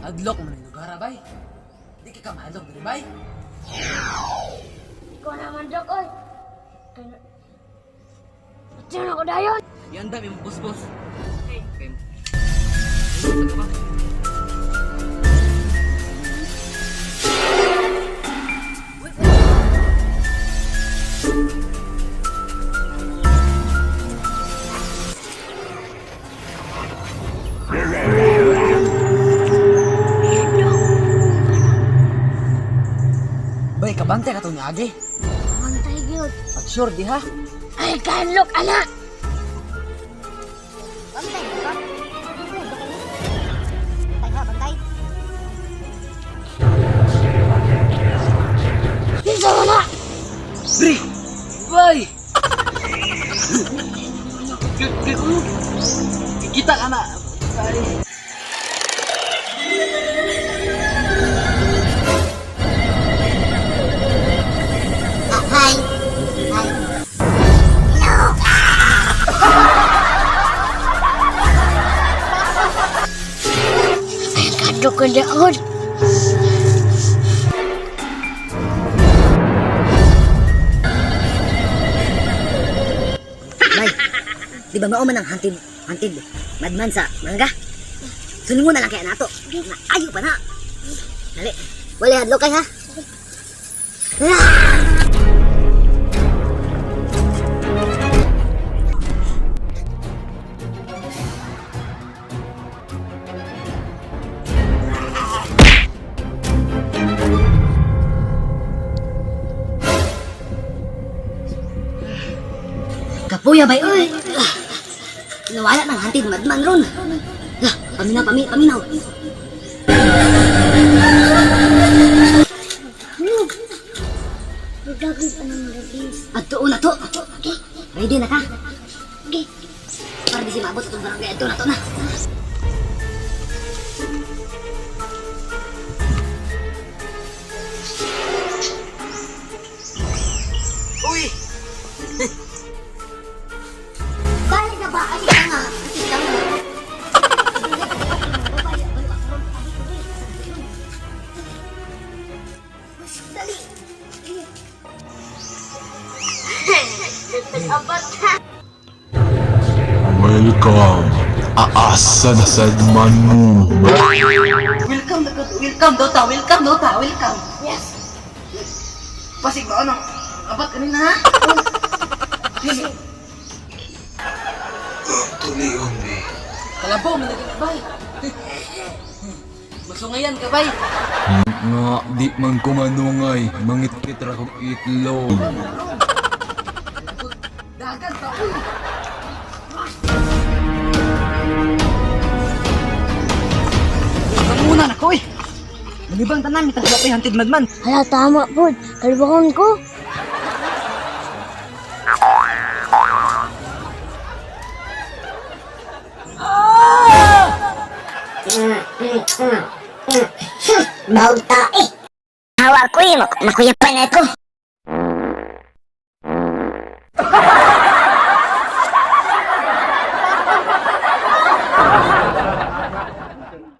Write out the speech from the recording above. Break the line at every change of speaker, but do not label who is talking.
Hadlok man ang lugar, bay. Di ka kamahadlok diri, bay.
Ikaw naman, Dok, oy. Ito na ko dayon.
Yan dami mong busbos. Okay. Okay. Ano ba? Bay, kabantay ka to ni Agi.
Mantay gyud.
Pag sure di ha.
Ay, kanlok, anak! Bantay ba? Bantay ha, bantay. Kinsa mo na!
Pre! Bay! Kita ka na. Bay.
Hi! Hi! Ay, kadok ko daon.
Bay, di ba mao man ang hunted, hunted madman sa mangga? Sulungon na lang kaya nato. Na, ayo pa na. Dali. Wala hadlok kay ha. Ah! Kapuya bay oy. Ah, nawala ng hunted madman ron. Ah, paminaw, paminaw, paminaw.
Gagawin pa ng release.
At tuon na to.
Okay,
Ready na ka?
okay.
Para di si maabot itong barangay. Ito na to na.
Uy!
Balik na ba? Ay, tanga. Ay, tanga. Dali.
Welcome. Aasa na sad man mo.
Welcome na welcome Dota, welcome Dota, welcome.
Yes!
Pasig ba ano? Abat kanina ha? Sige.
Tulion be.
Kalabaw man lagi bay. Masungayan ka bay.
Nga, di man ko manungay. Mangitrit ra kog itlog.
Dagan ta uy. Muna na ko uy. Malibang tanan mi tas wapay hunted madman.
Hala, tama po. Kalbakon ko.
Bahog tae. Hawa ko eh. Makuyapan ako.